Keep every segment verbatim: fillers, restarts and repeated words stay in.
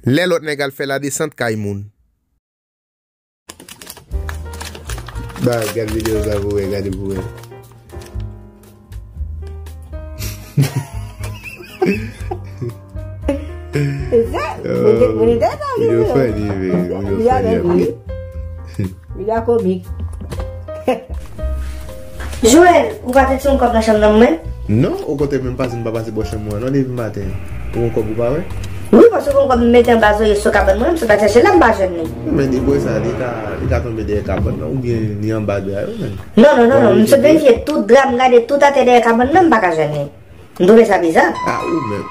Lè lòt nèg al fè ladesant kay moun. Ba, gad videyo sa pou wè, gade pou wè. Se sa, moun te, moun te ta videyo fè li, moun yo fè li. Li a komik. Joel, ou pa te tire yon kòb nan chanm nan mwen? Non, okontrè, menm pa di m pa pase bò chanm ou an non depi maten. Ou gon kòb ou pa wè? Wi, paske gon kòb m mete anba zorye sou kabann mwen, m sot al chèche la, m pa jwenn li. Men depi sa, li ka, li ka tonbe dèyè kabann nan, oubyen li anba dra yo, men. Non, non, non, non, m sot verifye tout dra, m gade tout atè dèyè kabann nan, m pa ka jwenn li. M twouve sa biza. A, ou menm.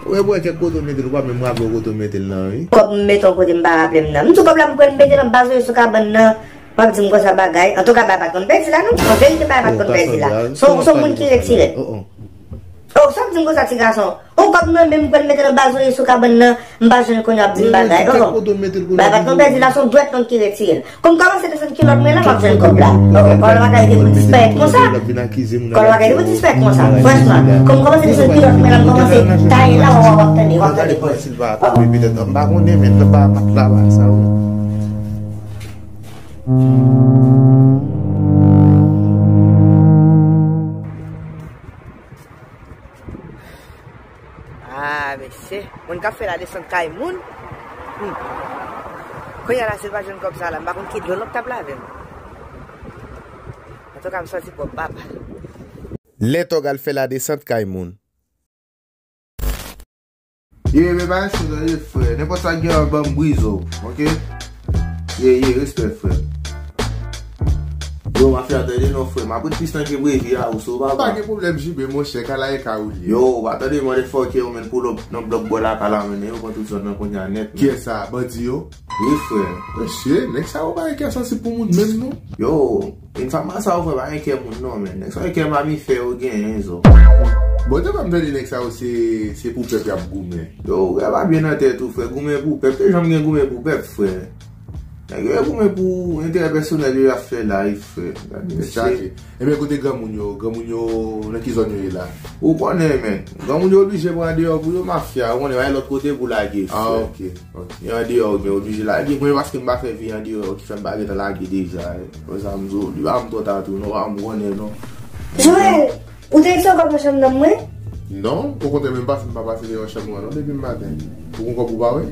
Ou wè, ou wè kèk kote w mete l, ou pa menm raple w kote w mete l nan, wi. Kòb m mete yon kote m pa raple m nan. M di w kòb la m kwè m mete l anba zorye sou kabann nan. W ap di m konsa bagay. Antouka, bagay pa t konn pèdi la, non. An verite, bagay pa t konn pèdi la. Se yon, se yon moun ki retire l. Oh, sa w di m konsa, ti gason? Yon kòb nan men m kwè l mete l anba zorye sou kabann nan. M pa jwenn kounye a w ap di m bagay. Oh, oh. Bagay pa t konn pèdi la, se yon dwèt nonm ki retire l. Kòm m kòmanse desann kilòt mwen la, m ap jwenn kòb la. Oh, oh, kòlè bagay te pou disparèt konsa. Kòlè bagay te pou disparèt konsa. Franchman, kòm m kòmanse desann kilòt mwen la, m kòmanse taye la, w ap, w ap tande, w ap tande. Petèt m pa konnen, men m pa mat la, ba sa, wi. Ah, mesye. Moun k ap fè ladesant kay moun. Hmm. Kounye a la, si l pa jwenn kòb sa la, m pa konn ki dlo l ap t ap lave m. Antouka, m santi pwòp papa. Lè tòg al fè ladesant kay moun. Ye, men pa ensi non, ye, frè. Nenpòt sa gen an ban m brize w, oke? Ye, ye, respè, frè. Yo, mafya, tande non, frè. M ap ret plis tan ke previ a, ou so, papa. Pa gen pwoblèm, J B, monchè, kay la e kay ou li ye. Yo, ou pa tande mande fòkè yo, men, pull up nan blòk bò lakay la, men, yo pran tout zòn nan kounye a nèt, men. Kiyès sa, bandi yo? Wi, frè. Mesye, nèg sa yo pa gen kè sansib pou moun menm, non. Yo, Enfòmasyon sa yo fè pa gen kè moun non, men. Nèg sa gen kè mamifè yo genyen, zo. Bon, te pa m tande nèg sa yo se, se pou pèp y ap goumen. Yo, w pa byen nan tèt ou, frè. Goumen pou pèp. Te janm gen goumen pou pèp, frè. Nèg yo goumen pou enterè pèsonèl yo y ap fè la, wi, frè. Gade mesye. Ebyen, kote granmoun yo? Granmoun yo, nan ki zòn yo ye la? Ou konnen, men. Granmoun yo oblije pran andeyò pou yo, mafya. Ou konnen, pa gen lòt kote pou lage, frè. Ah, ok. Ok. E andeyò, men oblije lage. Mwen, paske m pa fè vi andeyò, ki fè m pa gentan lage deja. Wè sa m di w, li pa m twò ta tou, non, pa m konnen, non. Joel, ou te retire kòb nan chanm nan mwen? Non, okontrè, menm pase m pa pase devan chanm ou an, non, depi maten. Ou gon kòb ou pa wè?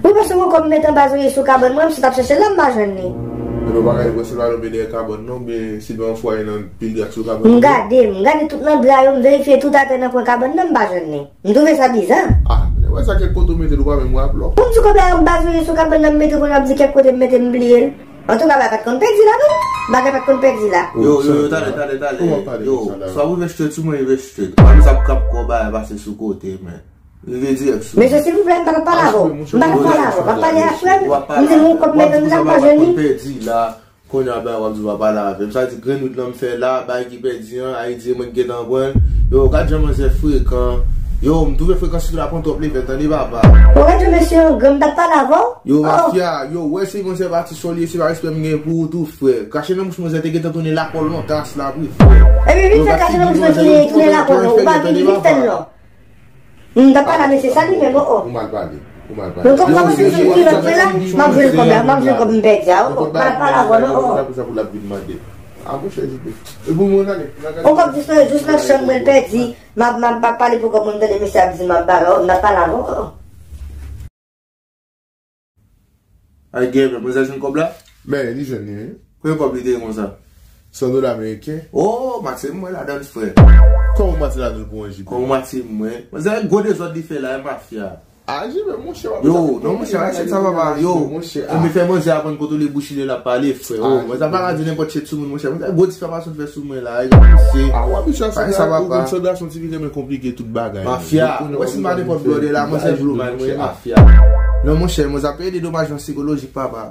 Wi, paske gon kòb m mete anba zorye sou kabann mwen, m sot ap chèche l la, m pa jwenn li. Ebyen, ou pa ka di pwensipal ou mete dèyè kabann, non, oubyen si l pa yon fwaye nan pil dra k sou kabann nan. M gade, m gade tout nan dra yo, m verifye tout atè nan kwen kabann nan, m pa jwenn li. M twouve sa biza. Ah, lè w wè sa kèk kote w mete l, ou pa menm raple w. Pou m di kòb la, yon bazouye sou kabann nan, m mete kounye a, w ap di kèk kote m mete, m bliye l. Antouka, bagay pa t konn pèdi la, non. Bagay pa t konn pèdi la. Yo, yo, yo, talè, talè, talè. Yo, swa pou vè straight sou mwen, vè straight. Pa bezwen ap krap kò, bagay pase sou kote, men. Rive dirèk sou mwen. Mesye, silvouplè, m pa t ap pale avè w. M pa t ap pale avè w. M ap pale a frè m. M di nou kòb mete m la, m pa jwenn li. Pèdi la. Kounye a, bagay w ap di w pa pale avè m. Sa di Greenwood lan m fè la, bagay ki pèdi an, Ayiti, mwen ki gentan pran l. Yo, gad jan manzè frekan. Yo, m twouve frekan sou la pran twòp level, tande papa. Bon, gad jan mesye an gran, m t ap pale avè w. Yo, mafya, yo, wè se manzè pati sou li, se pa respè m gen pou ou tou, frè. Krache nan bouch manzè te gentan tounen lakòl lontan, asla pri, frè. Epi, vin fè krache nan bouch mwen tounen, tounen lakòl, non. Ou pa vin, vin fè l non. M t ap pale a mesye sa li menm, oh, oh. Ou mal pale. Ou mal pale. Donk, kòm kòmanse sou kilòt mwen la, m ap jwenn kòb la, m ap jwenn kòb m pèdi a, oh, oh. M pa t ap pale avè w non, oh, oh. Sa pou l ap vin mande. A, monchè, J P. E pou mwen, ale. On kòb disparèt jis nan chanm mwen, l pèdi. M ap, m ap, m ap pale pou kòb mwen, m tande mesye ap di m ap bare, oh, m t ap pale avè w, oh, oh. Ay, gen, men, manzè jwenn kòb la? Men, li jwenn li, wi. Konbyen kòb li te ye konsa? San dola ameriken. Oh, match se mwen ladan l, frè. Kòman match ladan l pou mwen, J P? Kòman match se mwen? Manzè, gwo dezòd li fè la, e mafya. Ah, J P, monchè, w ap... Yo, non, monchè, Rachel, sa va pa, yo. Monchè, ah. Ou me fè manzè a konn kote li bouch li la pale, frè. Oh, manzè pa ka di nenpòt shit sou moun, monchè. Manzè, gwo difamasyon fè sou mwen la, e, misye. Ah, w abitye a sa, sa va pa. Ou konn sa gason ti fi renmen konplike tout bagay. Mafya, wè si m pa nenpòt blòdè la, manzè blou mal, mwen, mafya. Non, monchè, mwen, sa peye dedomajman sikolojik, papa.